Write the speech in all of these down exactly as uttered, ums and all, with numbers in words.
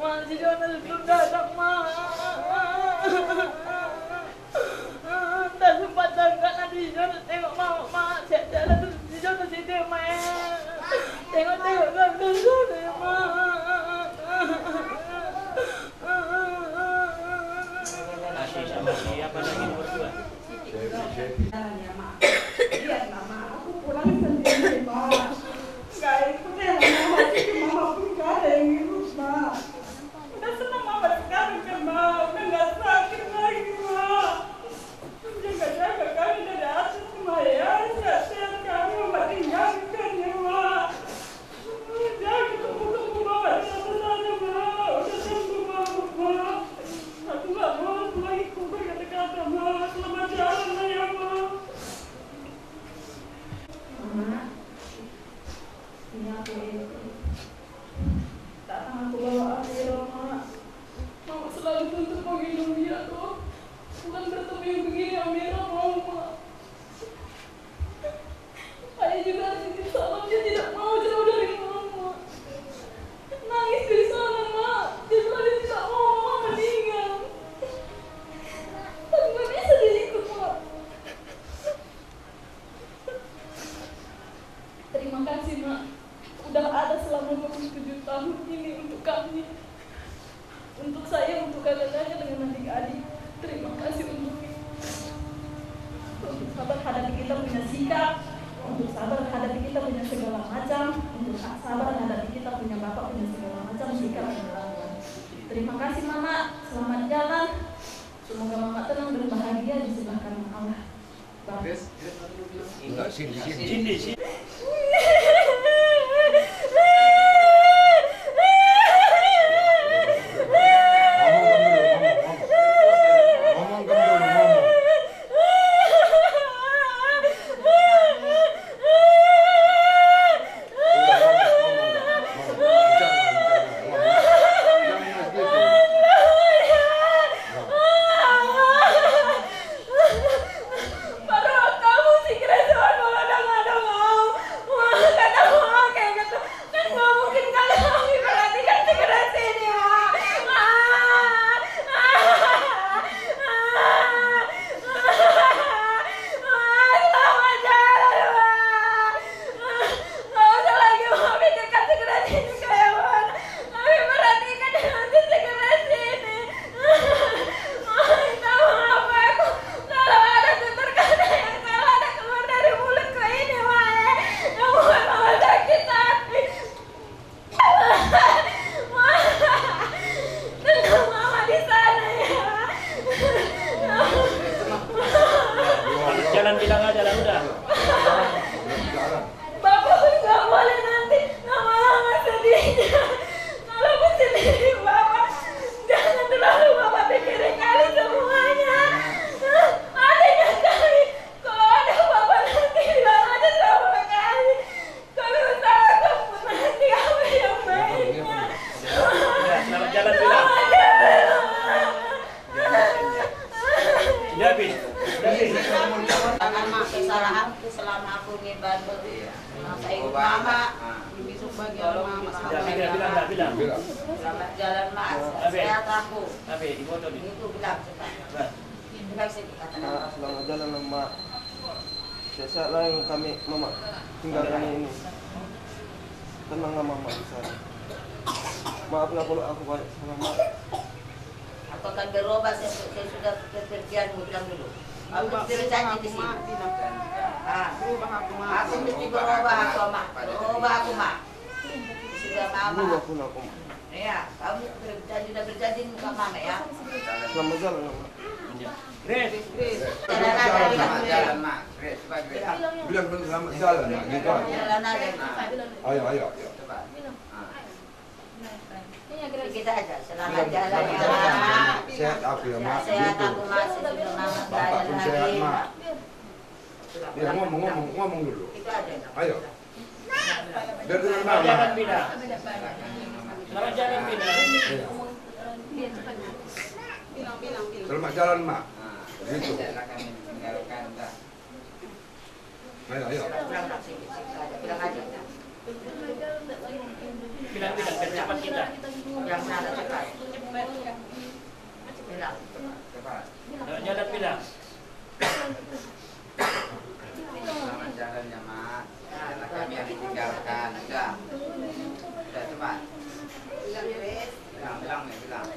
Ma, si Jona so tung datang, Ma. Nda sempat dangka na di Jona, tengok, Ma, Ma, siap jalan tu si Jona si dia, Ma. Tengok, tengok, tengok, tengok, Ma. Masih, masih apa lagi nomor dua? Iya, Ma. Aku pulang sendiri, Ma. Nggak ikut ya, Ma. Mama pun nggak ada yang ngurus, Ma. Udah senang Mama sekarang kan, Ma. Udah nggak sakit lagi, Ma. Jaga-jaga kami dari atas, Ma, ya. Sehat-sehat kami, Mama tinggalkan ya, Ma. Jangan ketemu-temu Mama di atas sana, Ma. Udah tentu, Ma, Ma. Aku nggak mau lagi kubur kata-kata, Ma. Selamat jalan, Ma, ya, Ma. Mama, ini aku, Eti. Datang aku bawa Amira, Ma. Mama selalu tuntut mau gendong dia, tuh. Bukan bertemu yang begini, Amira mau, Ma. Ayah juga harus titip salam, dia tidak mau jauh dari Mama. Nangis di sana, Ma. Dia bilang dia tidak mau Mama meninggal. Tapi nggak bisa dia ikut, Ma. Terima kasih, Ma, udah ada selama dua puluh tujuh tahun ini untuk kami, untuk saya, untuk kakak-kakak dengan adik-adik. Terima kasih untuk, untuk sabar hadapi kita punya sikap, untuk sabar hadapi kita punya segala macam, untuk sabar hadapi kita punya bapak punya segala macam sikap dan kelakuan. Terima kasih, Mama. Selamat jalan. Semoga Mama tenang dan bahagia di sebelah kanan Allah. Enggak, sini, sini. Sini, sini. Ngomong, ngomong, ngomong. Ngomong, ngomong, ngomong. Kan nggak mungkin kali kami perhatikan si keras ini, Ma. Ah, ah, ah, ah, selamat jalan, Ma. Nggak usah lagi memikirkan si keras ini, kayak mana. Kami perhatikan dengan si keras ini. Ma, minta maaf, aku kalau ada tutur kata yang salah dan keluar dari mulutku ini, Ma, yang buat Mama sakit hati. Ma, tenang Mama di sana ya. Jalan bilang aja lah, udah. Bapak pun nggak boleh nanti lama-lama sedihnya. Kalaupun sendiri Bapak, jangan terlalu Bapak pikirin kali semuanya. Adanya kali, kalau ada Bapak nanti bilang aja sama kami. Kami usahakan pun nanti apa yang baiknya. Selamat jalan, Bina. Selamat jalan. Ya, Bin. Ya, Bin. Tangan, Mak, kesalahanku selama aku ngibadah. Masa itu Mama, ini sumpah dia, Mama. Bilang, bilang, bilang. Selamat jalan, Mak. Sehat aku. Itu bilang, cepat. Bilang sedikit, katakan. Mak, selamat jalan, Mak. Sehat-sehat lah yang kami, Mama, tinggalkan ini. Tenanglah Mama di sana. Maaflah kalau aku banyak salah, Mak. Aku akan berubah sesu-, sesudah kepergianmu, bilang dulu. Aku berjanji di sini. Ah. Aku mesti berubah aku, Ma. Berubah aku, Ma. Sudah, Mama. Berubah pun aku, Ma. Iya, kamu berjanji, sudah berjanji muka Mama, ya. Selamat jalan, Mama. Grace. Grace. Selamat jalan, Ma. Grace, coba, Grace. Bilang dulu selamat jalan, Ma, gitu aja. Jalan aja, Ma. Ayo, ayo, ayo. Coba. Ah. Kita aja, selamat jalan, Ma. Sehat aku ya, Ma. Sehat aku, Ma. Bapak pun sehat, Ma. Iya, ngomong, ngomong, ngomong dulu. Itu aja. Ayo. Biar dengan Mama. Selamat jalan, Bina. Selamat jalan, Bina. Iya. Selamat jalan, Ma. Gitu. Ayo, ayo. Bilang, bilang, biar cepat kita. Jalan ya, Mak. Jalan, kami yang ditinggalkan. Udah. Udah, cepat. Bilang, bilang, ya, bilang.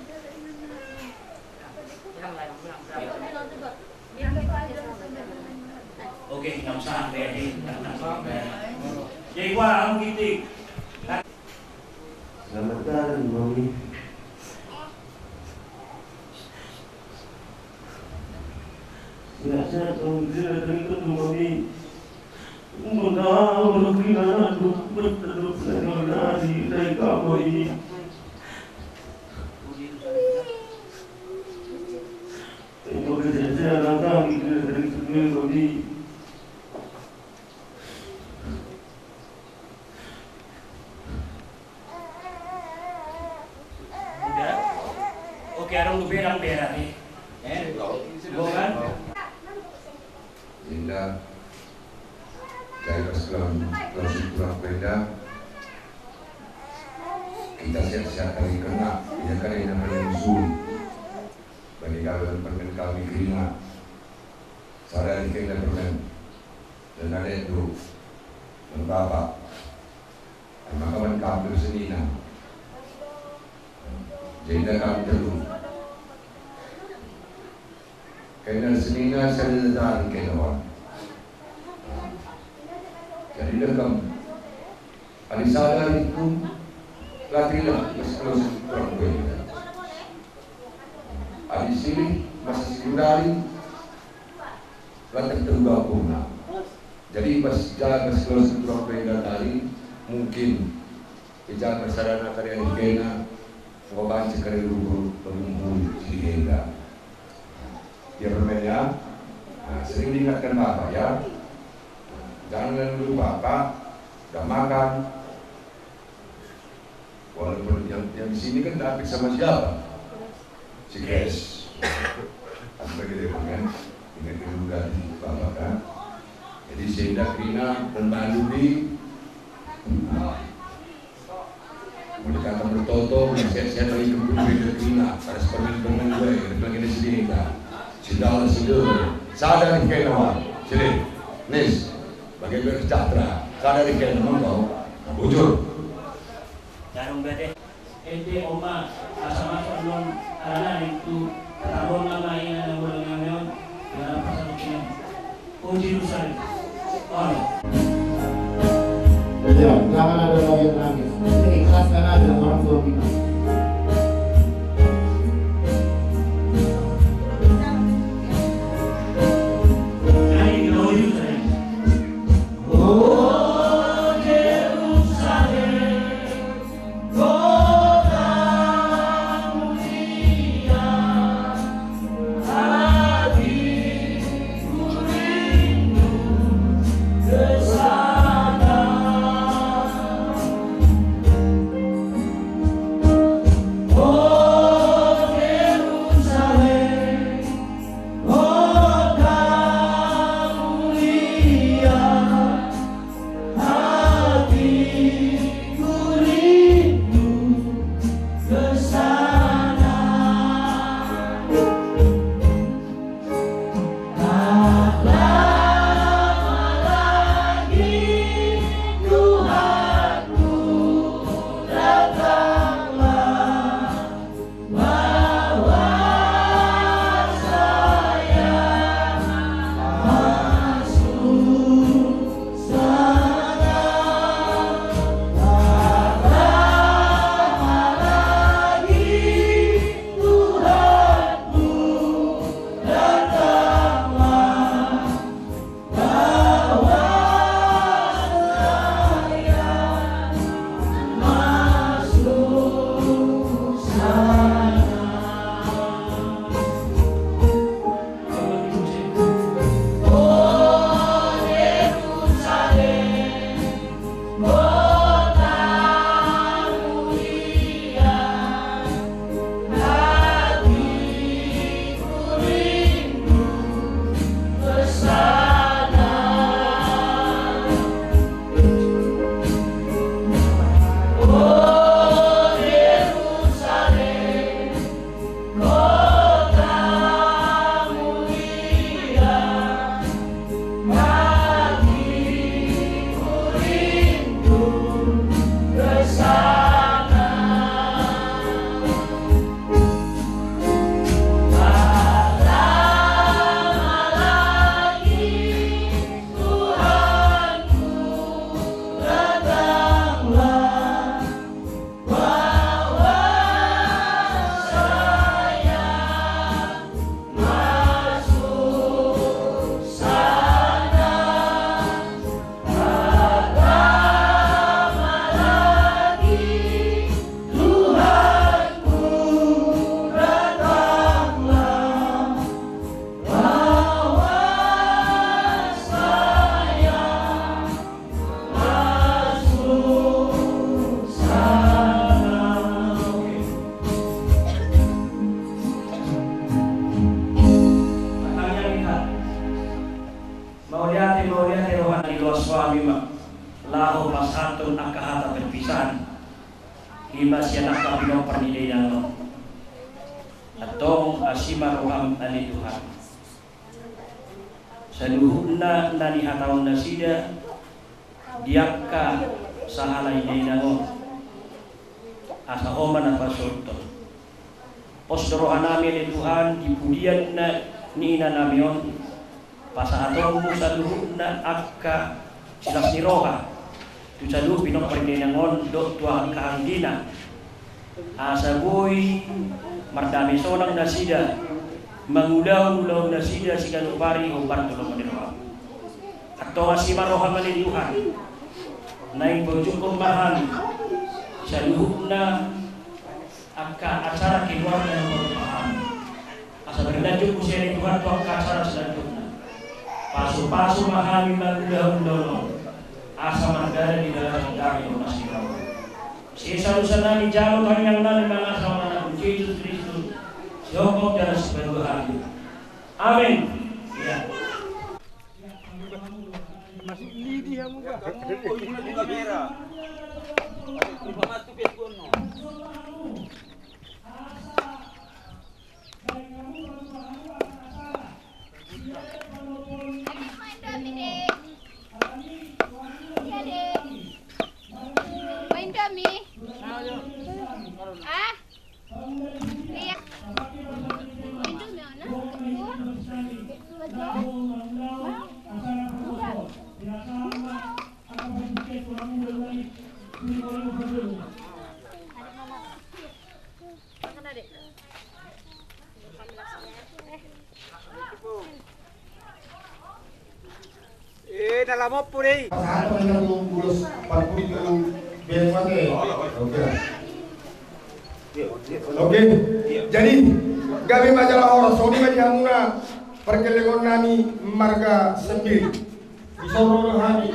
Oke, nggak usah, Bre. Jadi, gua, kamu gitu. Selamat datang, Mami. Sehat-sehat, Mami. Sehat-sehat, Mami. Udah. Oke, adong dope nang berak, eh. Eh, bukan? Indah. Jaga sekolah, sekolah syukur aku, Indah. Kita sehat-sehat dari kena, ya kan, Indah, paling sulit. Bagi kami, permen kami kerina. Sada di kena permen. Dan ada itu. Dan bapak. Maka man kami senina. Jadi dah kami terus. Kena senina, senina dari kena wan. Jadi dah kami. Adi sadari tu latihlah, mas, mas, kurang baik. Adi silih, masa sekundari, latih tergabungna. Jadi pas jaga sekolah sekolah beda tadi, mungkin dijaga sarana karya di kena, mau banci karya luhur, pengumpul di enda. Ya, permen ya. Nah, sering diingatkan Bapak ya. Jangan lupa, Pak, udah makan. Walaupun yang, yang di sini kan nggak habis sama siapa? Si Grace. Kan begitu, kan? Ingat dulu dari Bapak, kan? Jadi, sehingga kerina dan Bandung di, nah, mulai kata bertoto, mulai sehat-sehat lagi ke putri dan kerina. Ada permen-permen gue, yang lagi di sini, kan? Sindal, sindal. Sadar di kena, Wan. Sini. Nis. Bagi bersejahtera. Sadar di kena, monggo. Bujur. Jarung bete. Ente oma, asa masuk non, alana itu, taruh nama ina na boleh ngameon, dalam pasal ini. Uji Rusari. On. Ya, jangan ada lagi yang nangis. Ikhlaskan aja orang tua kita. Ayo, kita uji Rusari. Ni dainang on. Antong asi ma roham ale Tuhan. Saluhutna na nihatahon nasida di angka sahala ni dainang on, asa Ho ma na pasahathon. Pos do rohanami ale Tuhan di pudian na ni inanami on, pasahatonmu saluhutna angka silas ni roha tu saluhut pinompar ni dainang on dohot tu angka anggina, asa boi mardame sonang nasida mangulahon ulaon nasida siganup ari hombar tu lomo ni roham. Antong asi ma roham ale Tuhan, naeng paujunghon ma hami saluhutna angka acara keluarga na marupahami. Asa berlanjut muse ale Tuhan tu angka acara selanjutna. Pasupasu ma hami mangulahon ulaon on, asa mardalan di dalan dame dohot na sirang. Sesa dosanami, jalo tangiangnami mangasahon Anakmu Jesus Kristus, sihophop jala sipajuahon hami. Amen. Ya. Masuk lidi hamu ba. Kamera. Main kami. Ah. Iya. Main kami, anak. Eh, na lamompu dei. Pasahathon ma ulos parpudi tu bere mate. Oke. Oke. Jadi, gabe ma jala horas, songon i ma di hamuna pargellengonnami marga Sembiri. Dison ro do hami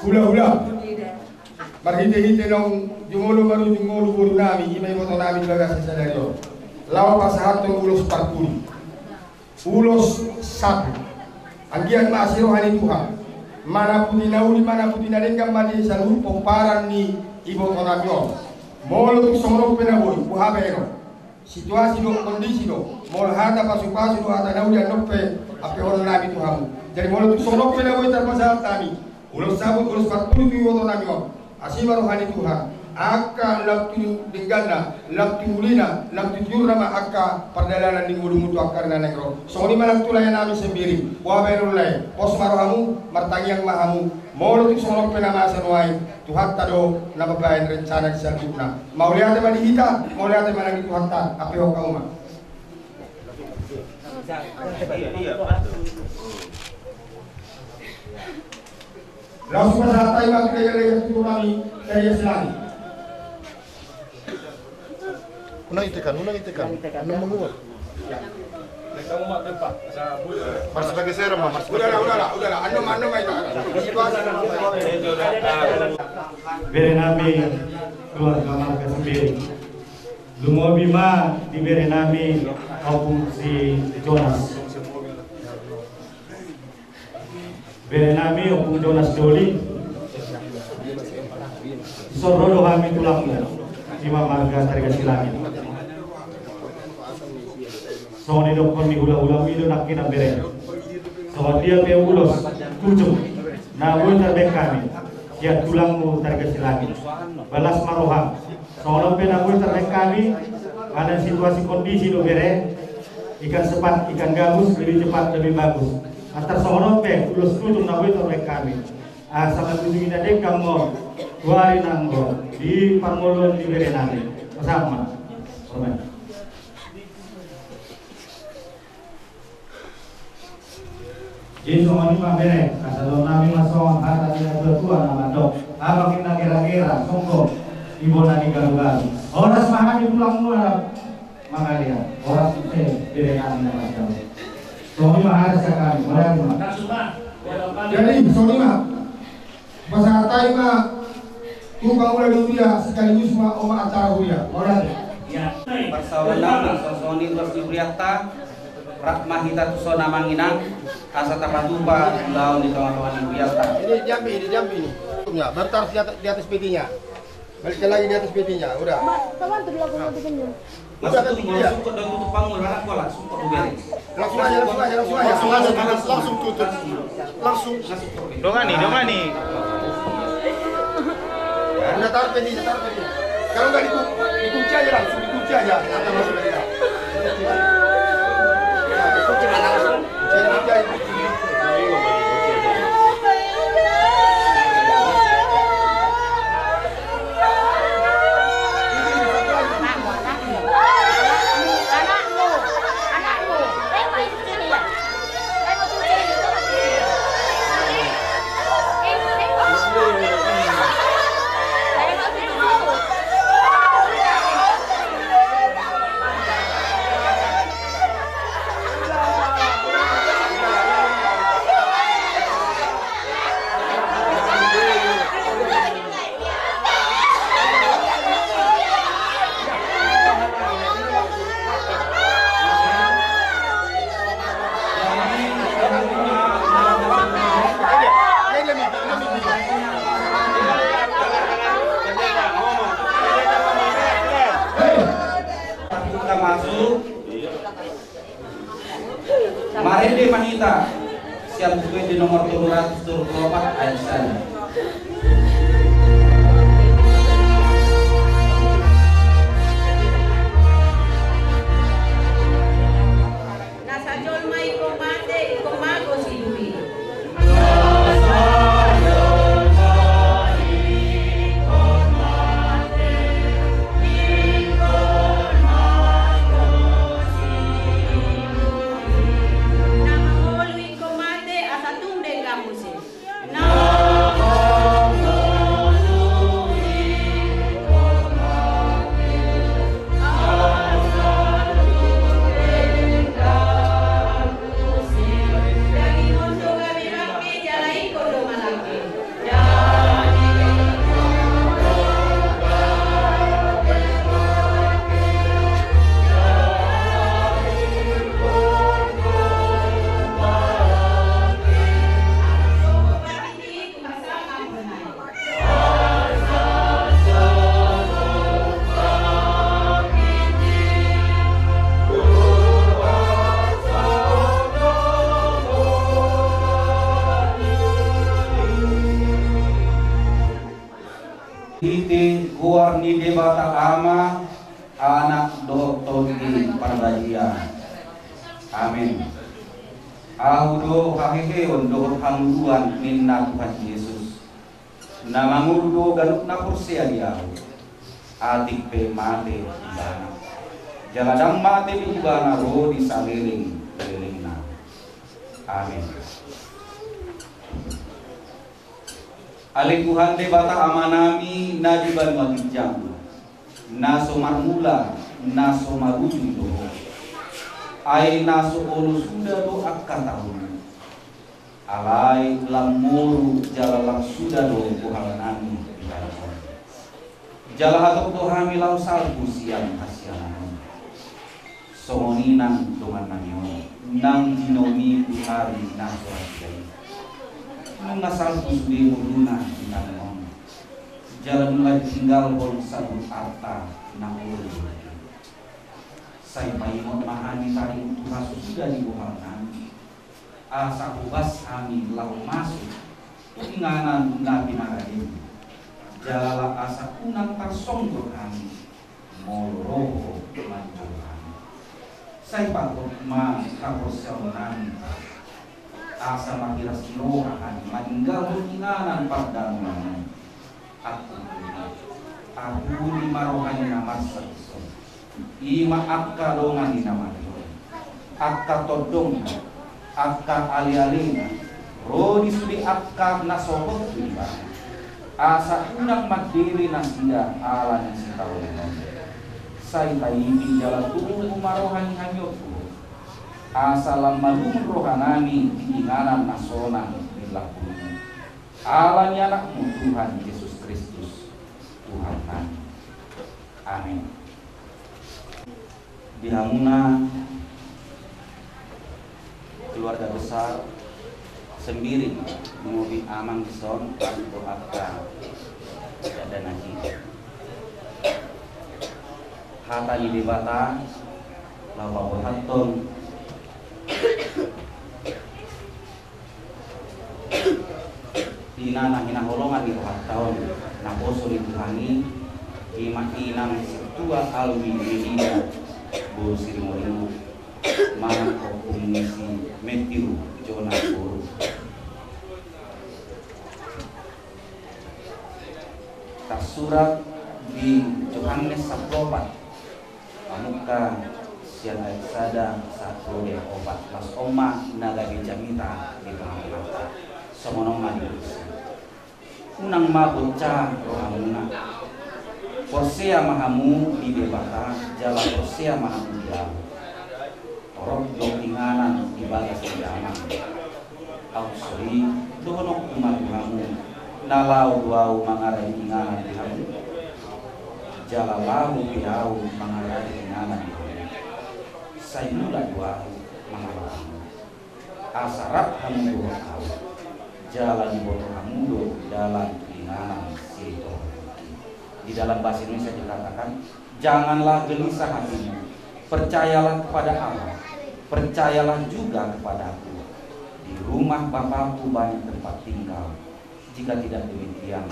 hulahula. Marhitehite naung jumolo marujung ngolu borunami, i ma ibotonami di bagasan sadari on, laho pasahathon ulos parpudi. Ulos sapu. Anggiat ma asi roha ni Tuhan manaputi na uli, manaputi na denggan ma di saluhut pomparan ni ibotonami on. Molo tung songon on pe na boi, boha baenon? Situasi do, kondisi do. Molo hata pasupasu do, hata na uli, annon pe ampe holan nami tu hamu. Jadi molo tung songon on pe na boi tarpasahat hami ulos sapu, ulos parpudi tu ibotonami on, asi ma roha ni Tuhan. Angka lam tu dengganna, lam tu ulina, lam tu tiurna ma angka pardalanan ni ngolumi tu angka ari na naeng ro. Songon i ma nang tu laenami Sembiri. Boha baenon lae? Pos ma rohamu, martangiang ma hamu. Molo tung songon on pe na masa nuaeng, Tuhanta do na mambaen rencana di saluhutna. Mauliate ma di hita, mauliate ma nang di Tuhanta, ampe ho hamu ma. Langsung pasahat hami ma tu denggan-denggan tu nami, dari Silani. Unang itekan, unang itekan. Unang menguap. Harus pakai serem, Mas. Udahlah, udahlah, udahlah. Anu, anu, anu. Bere nami keluarga marga Sembiri. Lumobi ma di bere nami Ompung si Jonas. Bere nami Ompung Jonas Doli. Dison ro do hami tulangmu, i ma marga Tarigan Silangit. Songon didokkon ni hulahulamu i do nangkin bere. Songon dia pe ulos tujung na boi tarbaen hami sian tulangmu Tarigan Silangit, balas ma roham. Songon on pe na boi tarbaen hami, karena situasi kondisi do bere, ikan sepat, ikan gabus, lebih cepat, lebih bagus. Antar songon on pe ulos tujung na boi tarbaen hami, asa mangujungi na denggan ma on tu ari na naeng ro di parngoluon ni bere nami. Pasahat ma. Amen. Jadi songon i ma bere, asa dohonon nami ma songon hata ni natuatua na mandok: Abang inna gera-gera, songgop ibana ni garu-garu. Horas ma hami tulangmu na mangalean, horas muse bere nami na marjabu. Songon i ma hata sian hami, mauliate ma. Jadi songon i ma. Pasahat hami ma tu pangula ni huria, sekaligus ma oma acara huria. Mauliate. Parsaoran nami, songon i ruas ni hurianta, rap ma hita tuson amang inang, asa tapatupa ulaon di tonga-tonga ni hurianta. Ini jambi, ini jambi ini. Ya, bertaruh di atas, di atas petinya. Balikkan lagi di atas petinya, udah. Mas, kawan tuh dulu aku mau bikin. Udah, langsung tutup, langsung tutup panggung, anak gua langsung tutup. Langsung aja, langsung aja, langsung aja. Langsung aja, langsung tutup. Langsung. Dongani, dongani. Udah, taruh petinya, taruh petinya. Kalau nggak diku-, dikunci aja langsung, dikunci aja. Kita masuk aja. Kunci mana langsung? Kunci aja, kunci aja. Kita masuk. Marende ma hita sian Buku Ende nomor tolu ratus tolu pulu opat ayat sada. Na sajolma ingkon mate, ingkon mago sidung i. Na mangolu ingkon mate, asa tung denggan muse. Di goar ni Debata Ama, Anak dohot Tondi Parbadia. Amen. Ahu do haheheon dohot hangoluan, ninna Tuhan Jesus. Na mangolu do ganup na porsea di Ahu, atik pe mate ibana, jala ndang mate be ibana ro di saleleng-lelengna. Amen. Ale Tuhan Debata Amanami na di banua ginjang, na so marmula, na so marujung do Ho. Ai na so olo suda do angka taonMu. Alai lam moru jala lam suda do bohalnami di tano on. Jala hatop do hami laho salpu sian hasiangan on. Songon i nang dongannami on, naung jinouMi tu ari na so raja i. Nunga salpu sude ngoluna di tano on. Jala nunga ditinggalhon saluhut arta na olo. Sai paingot ma hami taringot tu hasusuda ni bohalnami. Asa hobas hami laho masuk tu inganan na pinarade-Mu. Jala asa unang tarsonggot hami molo ro Ho manjou hami. Sai pagot ma haporseaonnami, asa marhiras ni roha hami maninggalhon inganan pardamuan on. Angkup, angkup ma roha ni na marsak i. I ma angka dongan ni na mate on, angka tondongna, angka alealena, ro di sude angka na so hot tu ibana. Asa unang mandele nasida ala ni sitaonon on. Sai taiti jala tubu ma roha ni hami on tu Ho. Asa lam malumun rohanami di inganan na sonang di lambungMu. Ala ni AnakMu Tuhan Jesus Kristus, Tuhannami. Amen. Di hamuna keluarga besar Sembiring, mangihut amang dison, dohot angka dangdang na hita. Hata ni Debata, laho paborhathon. Inang na hinaholongan ni rohanta on, naposo ni Tuhan i, ima inang Sintua Alwi Medina, boru Siringoringo, manang ompung ni si Matthew Jonas boru. Tarsurat di Johannes sampulu opat, mamungka sian ayat sada sahat tu opat. Laos on ma na gabe jamita di tonga-tonganta. Songon on ma didok i: Unang ma bonca rohamuna. Porsea ma hamu di Debata, jala porsea ma hamu di ahu. Torop do inganan di bagas ni Amang. Ahu sori, dohononku ma tu hamu, na laho do ahu mangaradi inganan di hamu, jala laho pe ahu mangaradi inganan di hamu. Sai mulak do ahu mangalap hamu, asa rap hamu dohot ahu, jala diboto hamu do dalan tu inganan sitoruan i. Di dalam bahasa Indonesia dikatakan, Janganlah gelisah hatimu. Percayalah kepada Allah. Percayalah juga kepadaku. Di rumah Bapakku banyak tempat tinggal. Jika tidak demikian,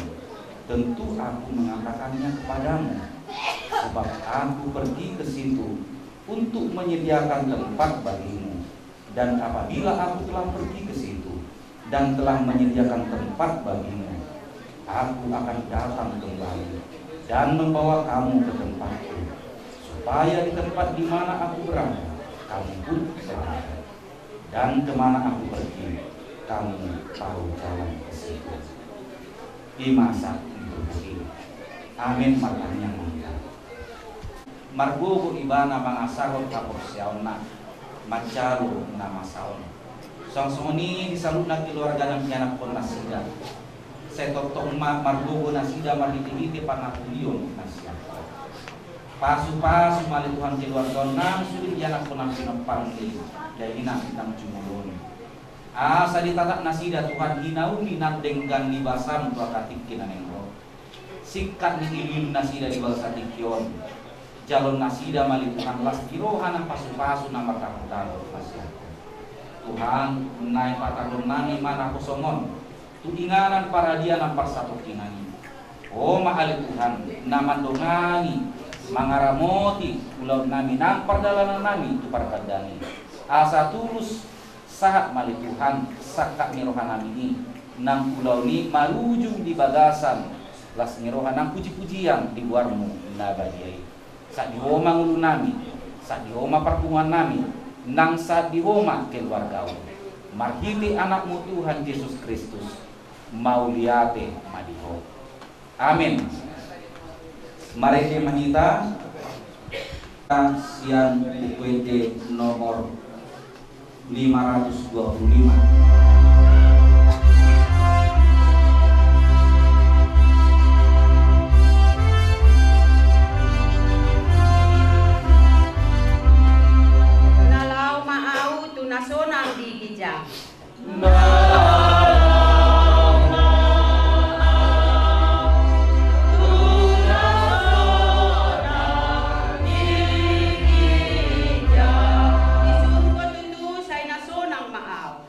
tentu Aku mengatakannya kepadamu. Sebab Aku pergi ke situ untuk menyediakan tempat bagimu. Dan apabila Aku telah pergi ke situ dan telah menyediakan tempat bagimu, Aku akan datang kembali dan membawa kamu ke tempat-Ku, supaya di tempat di mana Aku berada, kamu pun berada. Dan ke mana Aku pergi, kamu tahu jalan ke situ. Ima sahat ni turpuk i. Amen. Martangiang ma hita. Margogo ibana mangasahon haporseaonna manjalo na masa on. Songon i di saluhutna keluarga nang ianakhon nasida. Sai tongtong ma margogo nasida marhite-hite pangapulion na sian Ho. Pasu-pasu ma ale Tuhan keluarga on nang sude ianakhon nang pinompar ni dainang nang jumolo on. Asa ditatap nasida Tuhan, hinauli nang denggan ni basaM tu angka tingki na naeng ro. Singkat ni iluilu nasida di bagasan tingki on. Jalo nasida ma ale Tuhan las ni roha nang pasu-pasu na mardapotan tu nasida. Tuhan, naeng patangihon nami ma na kosong on tu inganan paradia nang parsatongkinan i. Ho ma ale Tuhan na mandongani, mangaramoti ulaon nami nang pardalanan nami tu pargandang i. Asa tulus sahat ma ale Tuhan sangkap ni roha nami i, nang ulaon i marujung di bagasan las ni roha nang puji-pujian di goarMu na badia i. Sahat di Ho ma ngolu nami, sahat di Ho ma parpunguan nami, nang sahat di Ho ma keluarga on. Marhite AnakMu Tuhan Jesus Kristus, mauliate ma di Ho. Amen. Marende ma hita sian Buku Ende nomor lima ratus dua puluh lima. Na laho ma ahu tu na sonang di ginjang. Disuruhon tutu sai na sonang ma ahu.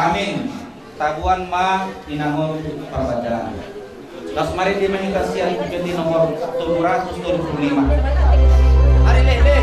Amin. Tabuan ma inang on parbacaan. Laos marende ma hita sian P T nomor tolu ratus tolu puluh lima. Ari leh, leh.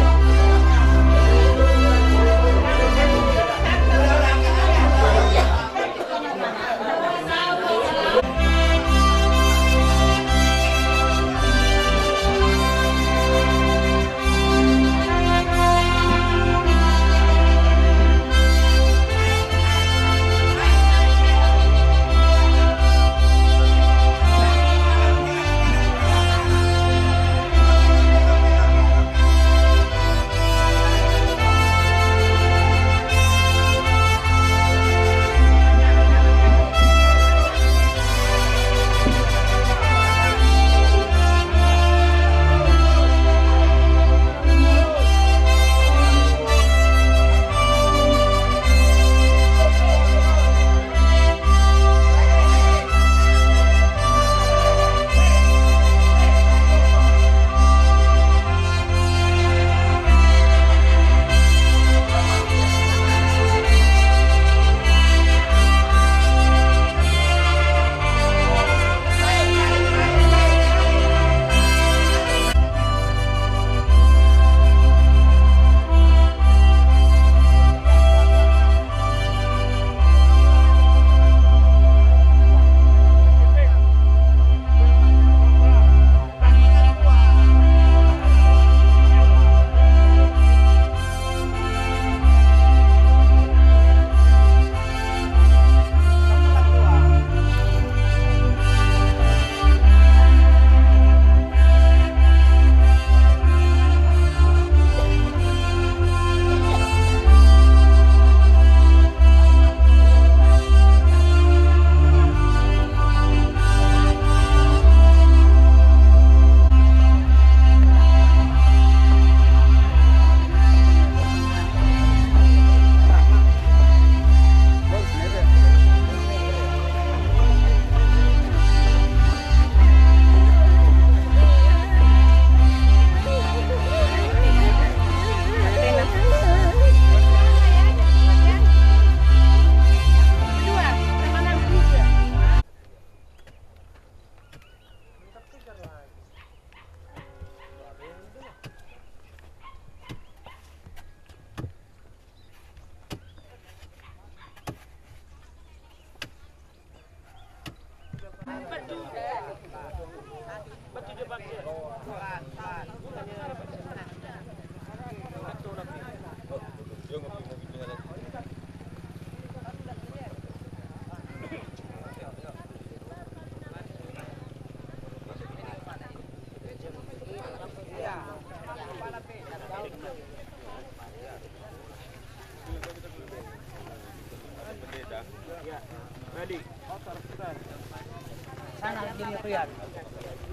Sana jadi prian.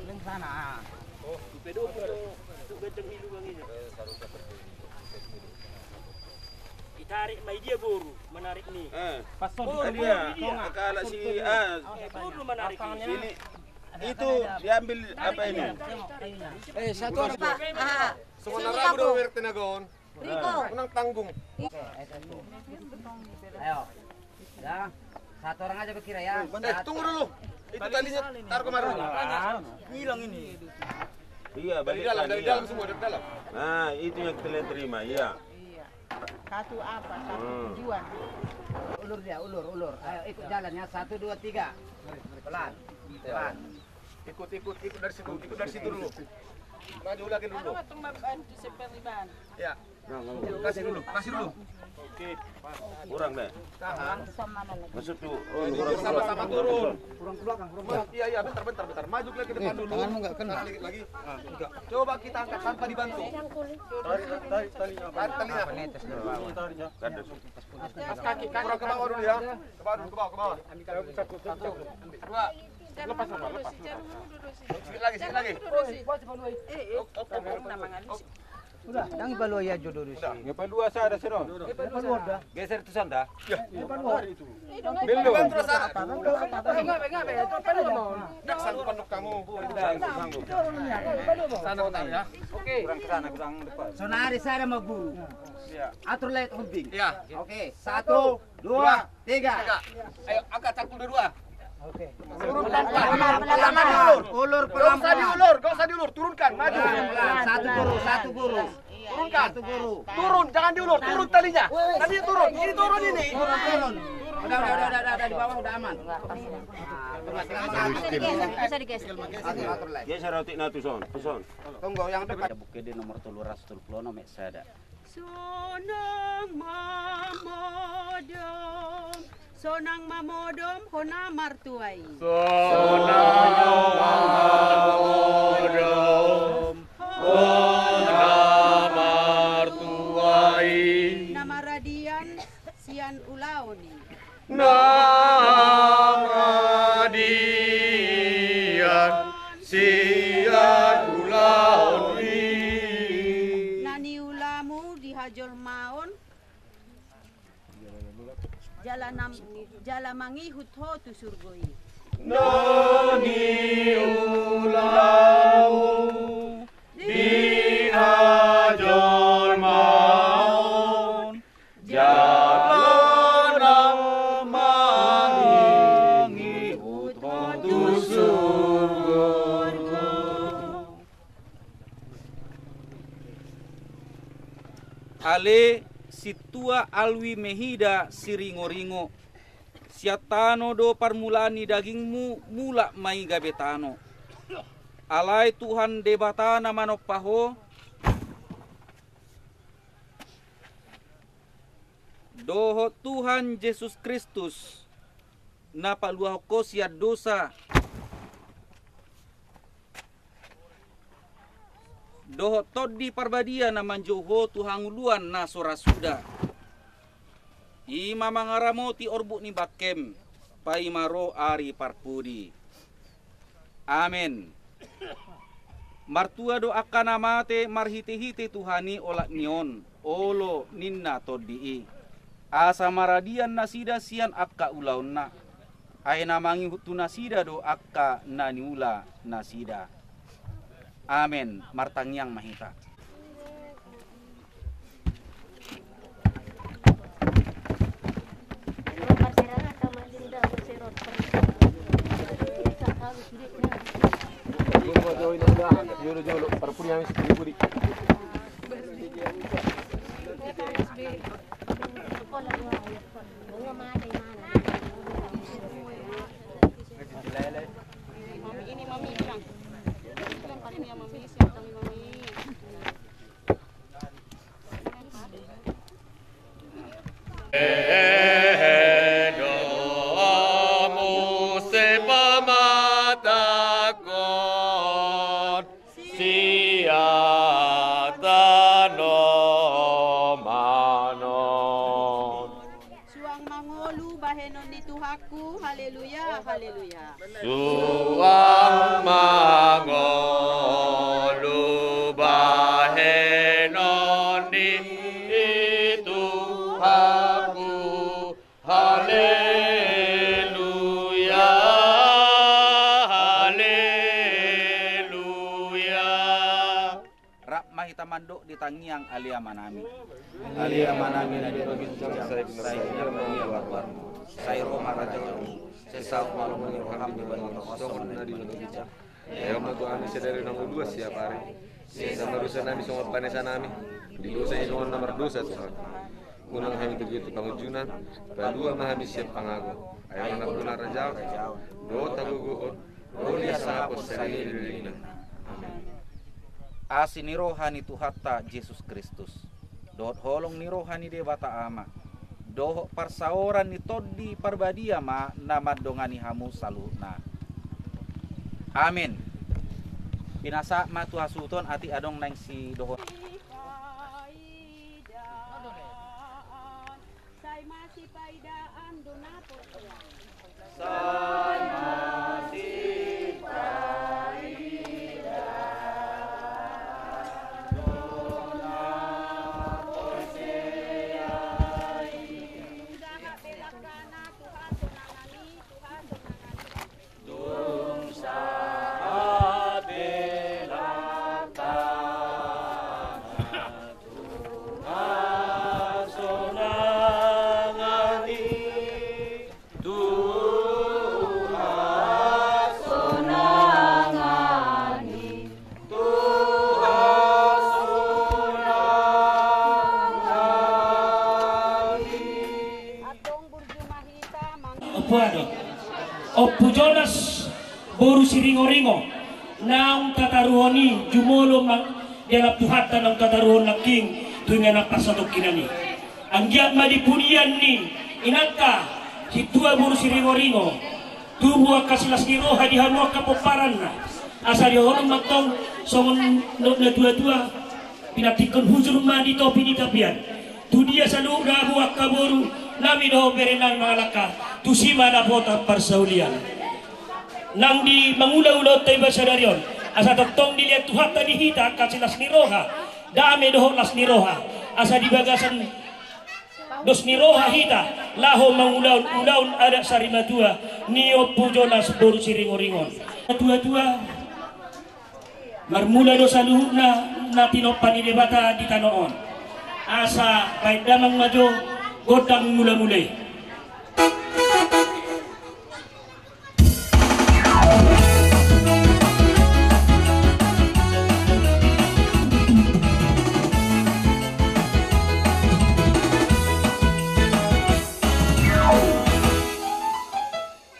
Leng sana. Ditarik ma i dia boru, menarik ni. Eh. Pas on. Boru, dia. Boru, dia. Akala si, ah. Boru menarik ni. Ini, itu diambil apa ini? Eh, satu orang. Semua ragu dong, Wertenagon. Riko. Menang tanggung. Ayo. Ya. Satu orang aja kukira ya. Eh, tunggu dulu. Itu talinya taruh kemarin. Hilang ini. Iya, dari dalam, dari dalam semua, dari dalam. Nah, itu yang kalian terima, iya. Iya. Satu apa? Satu tujuan. Ulur dia, ulur, ulur. Ayo ikut jalan ya. Satu, dua, tiga. Pelan. Pelan. Ikut, ikut, ikut dari situ, ikut dari situ dulu. Maju lagi dulu. Anu, waktu membantu seperti bahan. Ya. Kasih dulu, kasih dulu. Oke, pas. Kurang deh. Tahan. Masuk tuh. Oh, kurang, kurang. Sama-sama turun. Kurang ke belakang, kurang ke belakang. Iya, iya, bentar, bentar, bentar. Maju lagi ke depan dulu. Tanganmu nggak kena. Tarik lagi. Nah, enggak. Coba kita angkat tanpa dibantu. Tarik, tarik talinya. Tarik talinya. Tarik, tarik. Pas kaki, kaki. Kurang ke bawah dulu ya. Ke bawah dulu, ke bawah, ke bawah. Satu, dua. Lepas, lepas, lepas. Sedikit lagi, sedikit lagi. Oke, oke, oke. Udah, ndang ipalua ia jodoh. Udah, ipalua sada seno. Ipalua dah. Geser tu sana. Ya. Ipalua. Belum. Ndak sanggup kamu. Ndak sanggup. Sana, sana, ya. Oke. Kurang ke sana, kurang depan. Sonari sada ma guru. Ya. Atur lai, Hombing. Ya. Oke, satu, dua, tiga. Ayo, angkat satu, dua. Oke. Turunkan, Pak. Pelan-pelan, pelan-pelan. Ulur, gak usah diulur, gak usah diulur, turunkan, maju. Pelan-pelan. Satu guru, satu guru. Turunkan. Satu guru. Turun, jangan diulur, turun talinya. Tadi turun, ini turun ini. Turun, turun. Udah, udah, udah, udah, udah, di bawah udah aman. Nah, pelan-pelan. Bisa digeser, bisa digeser. Atur, atur, Lai. Geser otik na tuson, tuson. Tunggu, yang depan. Buku di nomor tolu ratus tolu puluh enam, ayat sada. Sonang mamodom, sonang mamodom hona martua i. Sonang mamodom hona martua i. Na maradian sian ulaon i. Na maradian sian ulaon i. Na niulamu di hajolmaon. Jala nam-, jala mangihut ho tu surgo i. Na niulamu di hajolmaon. Jala na mangihut ho tu surgo. Ale sintua Alwi Mehida Siringoringo, sian tano do parmulaan ni dagingmu, mulak ma i gabe tano. Alai Tuhan Debata na manompa ho, dohot Tuhan Jesus Kristus, na paluahon ho sian dosa, dohot Tondi Parbadia na manjou ho tu hangoluan na so ra suda, i ma mangaramoti orbuk ni bangkem, paima ro ari parpudi. Amen. Martua do angka na mate marhitehite Tuhan i olat ni on, olo ninna Tondi i. Asa maradian nasida sian angka ulaonna. Ai na mangihut tu nasida do angka na niula nasida. Amen. Martangiang ma hita. Mami, ini Mami, bilang. Bilang, Mami, siap kami, Mami. Ehe, do muse pamatangkon sian tano manon. Suang mangolu bahenon ni Tuhanku, haleluya, haleluya. Suang mangolu bahenon ni Tuhanku, haleluya, haleluya. Rap ma hita mandok di tangiang Ale Amanami. Ale Amanami na di banua ginjang, sai pinarbadia ma goarmu, sai ro ma harajaonmu, sai saut ma lomo ni roham di banua tonga on songon na di banua ginjang. Lehon ma tu hami sadari on hangoluan siapari. Sesa ma dosanami songon panesanami di dosa ni dongan na mardosa tu hami. Unang hami togihon tu pangunjunan, palua ma hami sian pangago. Ai Ho do nampuna harajaon dohot hagogoon, ro di hasangapon sahali ni lelengna. Amen. Asi ni roha ni Tuhanta Jesus Kristus, dohot holong ni roha ni Debata Ama, dohot parsaoran ni Tondi Parbadia ma na mandongani hamu saluhutna. Amen. Pinasahat ma tu hasuhuton, atik adong naeng sidohot. Sai masipaidaan do na porsea. Sai masipaidaan do na Ompu Adot, Ompu Jonas boru Siringoringo, naung tataruhon i jumolo ma di alam Tuhanta naung tataruhon nangkin tu inganan parsatongkinan i. Anggiat ma di pudian ni inanta sintua boru Siringoringo tubu angka silas ni roha di hamu angka pomparanna, asa didokhon ma tong songon na tuatua, pinantikkon hujur ma di topi ni tapian. Tu dia saluhutna hamu angka boru nami dohot bere nami mangalangka, tusi ma dapotan parsaulian. Nang di mangulaulaonta i ba sadari on, asa tongtong dilehon Tuhanta di hita angka silas ni roha, dame dohot las ni roha, asa di bagasan dos ni roha hita laho mangulahon ulaon adat sarimatua ni Ompu Jonas boru Siringoringo on. Tuatua, marmula do saluhutna na tinompa ni Debata di tano on. Asa baen damang ma jo gondang mulamula i.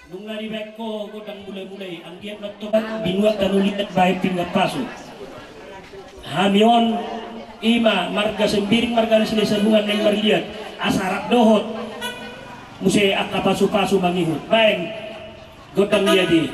Nunga dibaen ho gondang mulamula i, anggiat ma tong binuat tano liat baen pinggan pasu. Hami on i ma marga Sembiring, marga na Silahisabungan naeng marliat, asa rap dohot muse angka pasupasu mangihut. Baen gondang liat i.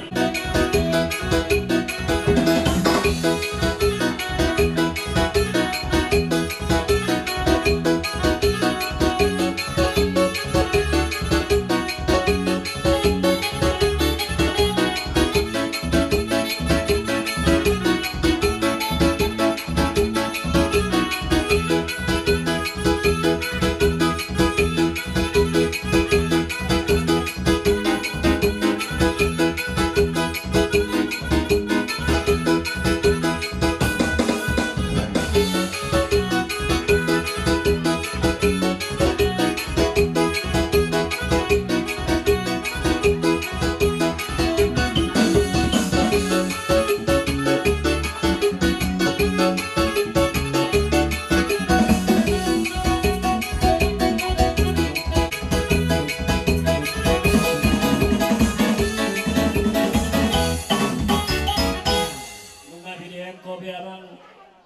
Nunga dibaen ho be amang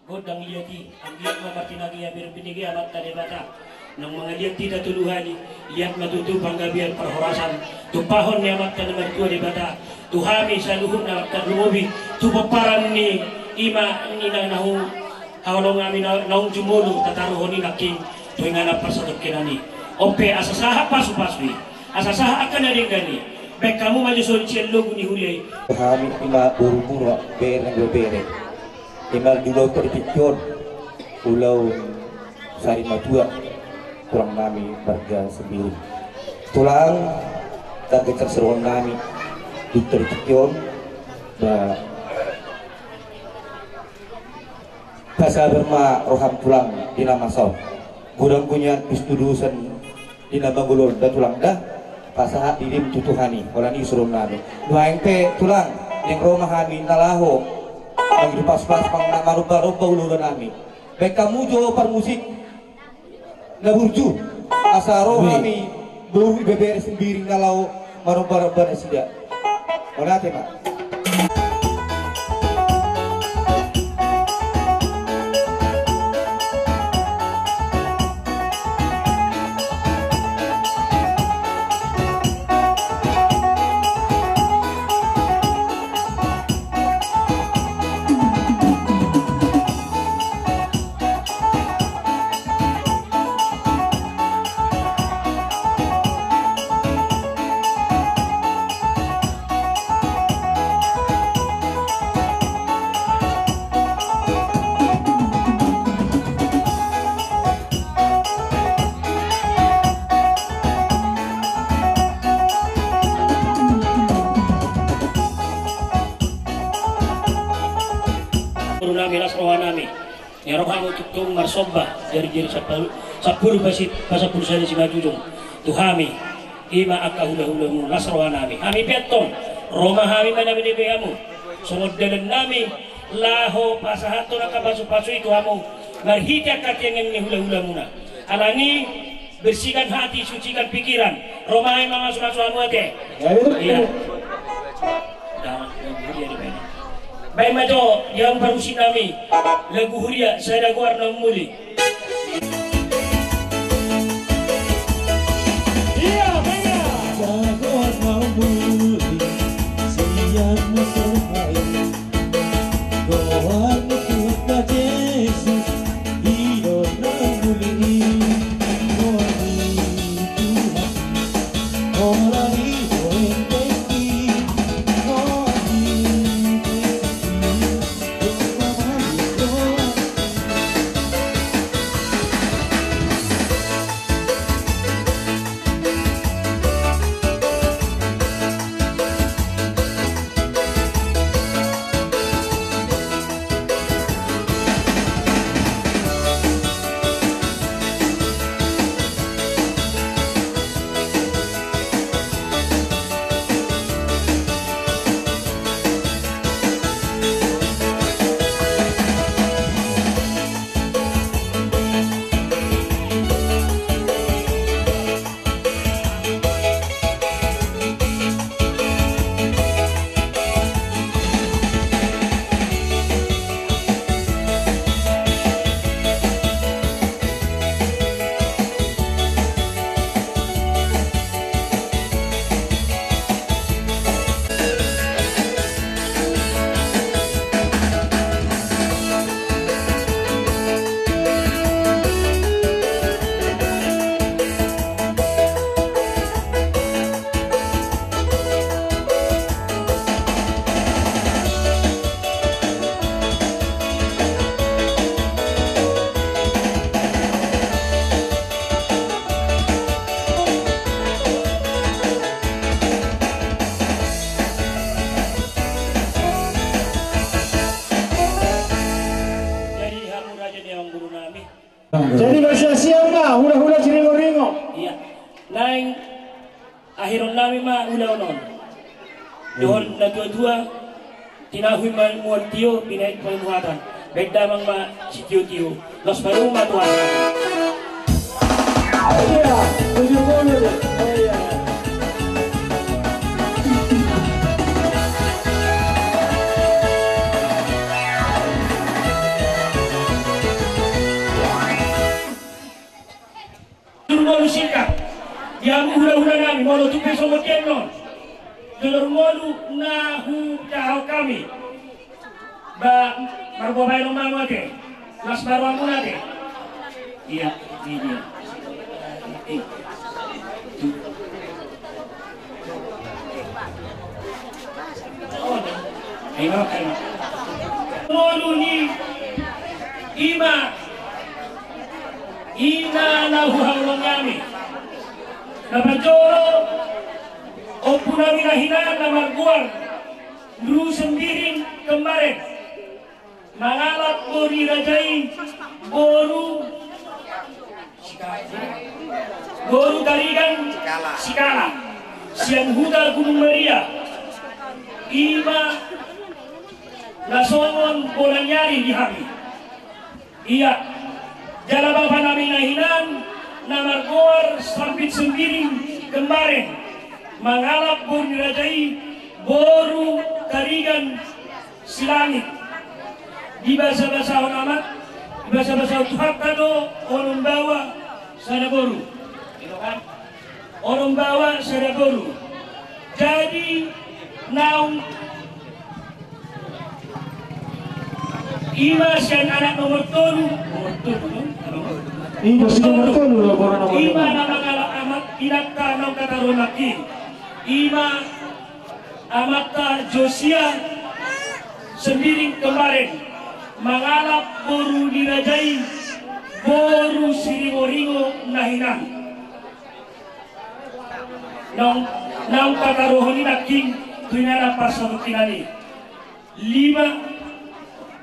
gondang liat i, anggiat ma martinangi ia binege Amanta Debata. Naung mangaliat hita tolu hali, liat ma tutu panggabean parhorasan tumpahon ni Amanta na martua Debata tu hami saluhutna, tarlumobi tu pomparan ni i ma ni na naung haholongan nami na naung jumolo tataruhon i nangkin tu inganan parsatongkinan i. On pe asa sahat pasupasu i, asa sahat angka na denggan i, baen hamu ma jo songon sian logu ni huria i. Hami i ma boru muna, bere ni bere. I ma di ulaon tor di tingki on, ulaon sarimatua tulang nami marga Sembiring. Tulang, ndang gencar sirohon nami di ulaon tor di tingki on, ba pasabar ma roham tulang di na masa on. Godang do nian pistudusan di na mangolu on da tulang da, pasahat dirim tu Tuhan i, holan i suruon nami. Nuaeng pe tulang, naeng ro ma hami na laho mangido pasupasu, mangarombaromba ulaula nami. Baen hamu jo parmusik na burju, asa ro hami boru ibebere Sembiring na laho marombaromba nasida. Mauliate ma. Boru nami, las roha nami. Ia ro hamu tongtong marsomba, jari-jari sampulu, sampulu pasi-, pasampulu sada simanjujung tu hami, i ma angka hulahulamuna, las roha nami. Hami pe antong, ro ma hami manamedeme hamu songon dalan nami laho pasahathon angka pasupasu i tu hamu marhite angka tiangan ni hulahulamuna. Alani Bersihkan hati, sucikan pikiran. Ro ma i mamasu-masu hamu ate. Iya. Baen ma jo di hamu parmusik nami. Lagu huria, sada goar na umuli. Iya, baen ma. Sada goar na umuli. Sian na terbaik. Goar ni Tuhan na Jesus. Jadi hamu raja ni amang boru nami. Jadi marsiasian ma hula-hula Siringoringo. Iya. Naeng akhironnami ma ulaon on. Dohot na tua-tua, tinahu ma mual tio, binahen pangimuhatan. Baen damang ma sitio-tio. Laos padomu ma tu aha. Iya, tujuh puluh. Oh, iya. Jolo molo singkat. Di hamu hula-hula nami, molo tung pe songon dia non. Jolo molo na hutaho hami. Ba, marboa baen on ma hamu ate. Las baru hamu ate. Iya, iya. Molo ni ima, ima na huhaholongi hami. Na parjolo, ompu nami na hinan na margoar Ru Sembiring Kemaren. Mangalap boru ni raja i, boru, boru Tarigan Sikala. Sian huta Gunung Maria. Ima na songon bonang ni ari di hami. Ia, jala bapa nami na hinan, na margoar Sambit Sembiring Kemaren. Mangalap boru ni raja i, boru Tarigan Silangit. Dibasabasahon amat, dibasabasahon Tuhanta do onom baoa sada boru. Onom baoa sada boru. Jadi naung ima sian anak nomor tolu. Nomor tolu. Ima sian nomor tolu. Ima na mangalap amat inanta naung tataru nangkin. Ima amanta Josia Sembiring Kemaren mangalap boru ni raja i, boru Siringoringo na hinan. Naung, naung pataruhon i nangkin tu inana parsatongkinan i. Lima,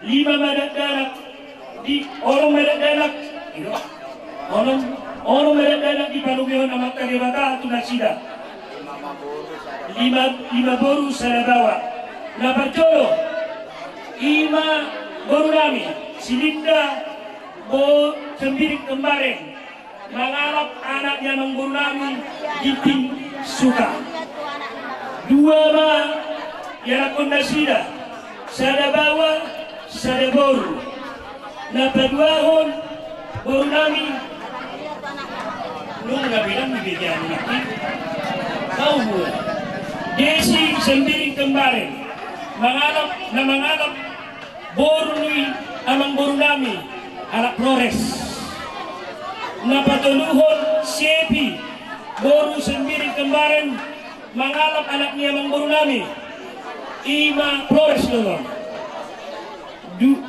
lima ma dakdanak di, onom ma dakdanak. Onom, onom ma dakdanak dipanogihon Amanta Debata tu nasida. Lima, lima boru sada baoa. Na parjolo, ima boru nami, si Linda, boru Sembiring Kemaren. Mangalap anak ni amangboru nami Ginting Suka. Dua ma ianakhon nasida, sada baoa, sada boru. Na paduahon boru nami, nunga bilang di begean nami. Tahu bu? Desi Sembiring Kembaran. Mangalap, na mangalap boru ni amangboru nami, anak Flores. Na patoluhon si Epi, boru Sembiring Kembaran, mangalap anak ni amangboru nami, ima Flores do on. Du-,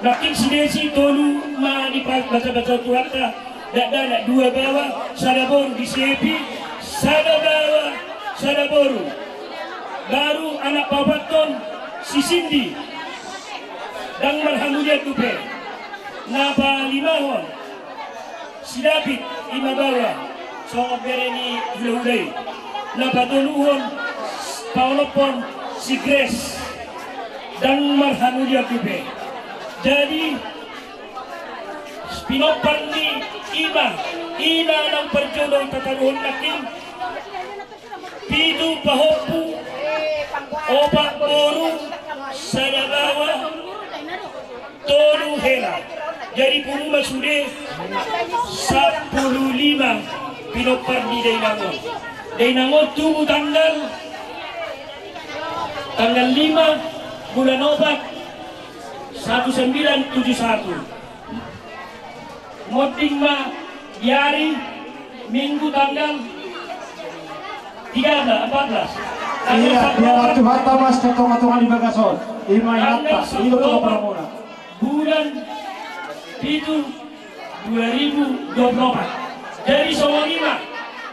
nangkin si Desi tolu ma dibaca-baca Tuhanta, dakdanak dua baoa, sada boru di si Epi, sada baoa, sada boru. Baru anak paopathon si Sindi, ndang marhamulian dope. Na palimahon si David, ima baoa, songon bere ni hulahula i. Na patoluhon, paonomhon si Grace, ndang marhamulian dope. Jadi pinompar ni ima, ina naung parjolo tataruhon nangkin, pitu pahompu, opat boru, sada baoa, tolu hela. Jadi pulu ma sude sampulu lima pinompar ni dainang on. Dainang on tubu tanggal, tanggal lima bulan opat, satu sembilan tujuh satu. Monding ma di ari Minggu tanggal tiga belas, empat belas. Tanggal Iya, satu biar Oktober. Tuhanta ma sian tongatonga ni bagas on. Ima inanta, tanggal satu ilo tu Oktober. Pramuna. Bulan pitu dua ribu dua puluh opat. Jadi songon i ma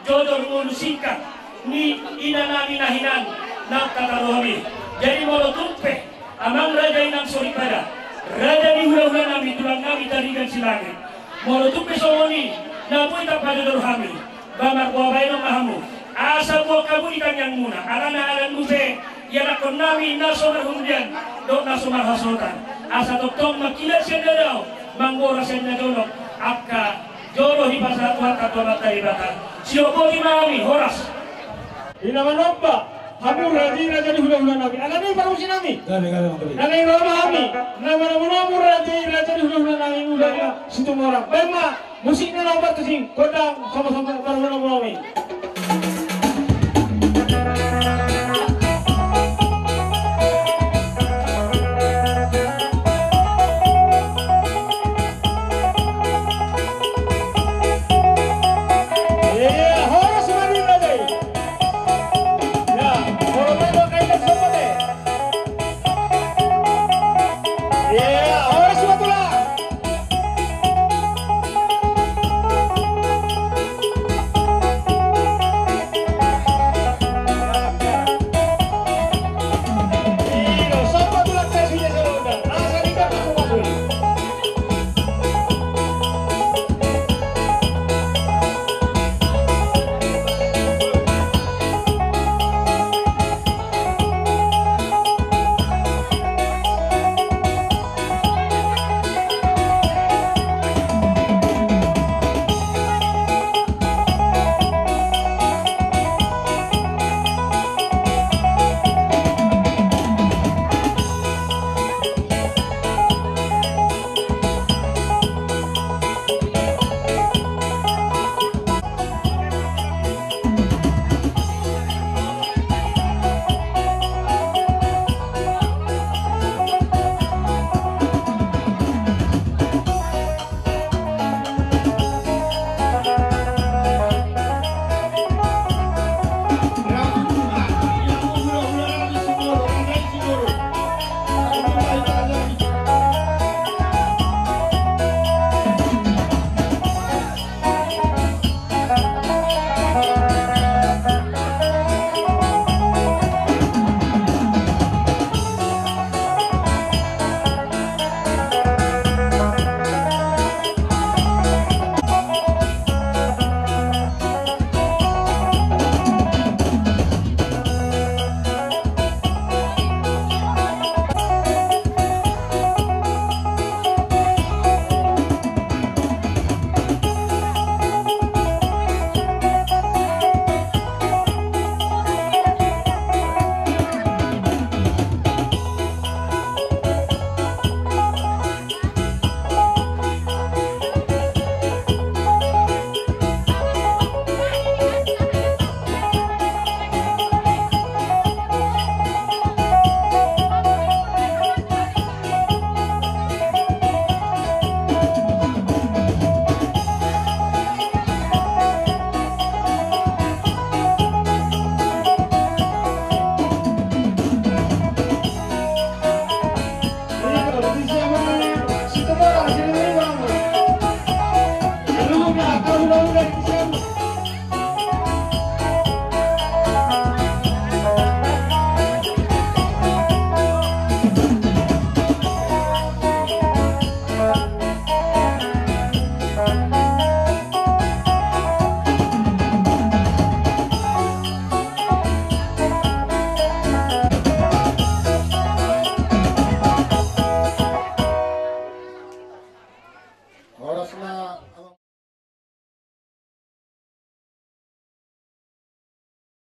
jojor ngolu singkat ni ina nami na hinan na tataruhon i. Jadi molo tung pe Amang raja inang soripada, raja ni hulahula nami, tulang nami Tarigan Silangit. Molo tung pe songon i na boi tapajojor hami, ba marboa baenon ma hamu. Asa boan hamu di tangiangmuna, alana alanmu pe ianakhon nami na so marhundian dohot na so marhasohotan. Asa tongtong mangkilap sian na dao, manggora sian na jonok, angka jolo dipasahat Tuhanta tu Amanta Debata. Siop boti ma hami, horas. Ina manomba hamu raja i, raja ni hulahula nami, alani parusi nami. Gabe, gabe, gabe. Na naeng ro ma hami na manomunomu raja i, raja ni hulahula nami, Ulaon Situmorang. Baen ma musik na laho martusing, gondang sama-sama manomunomu hami.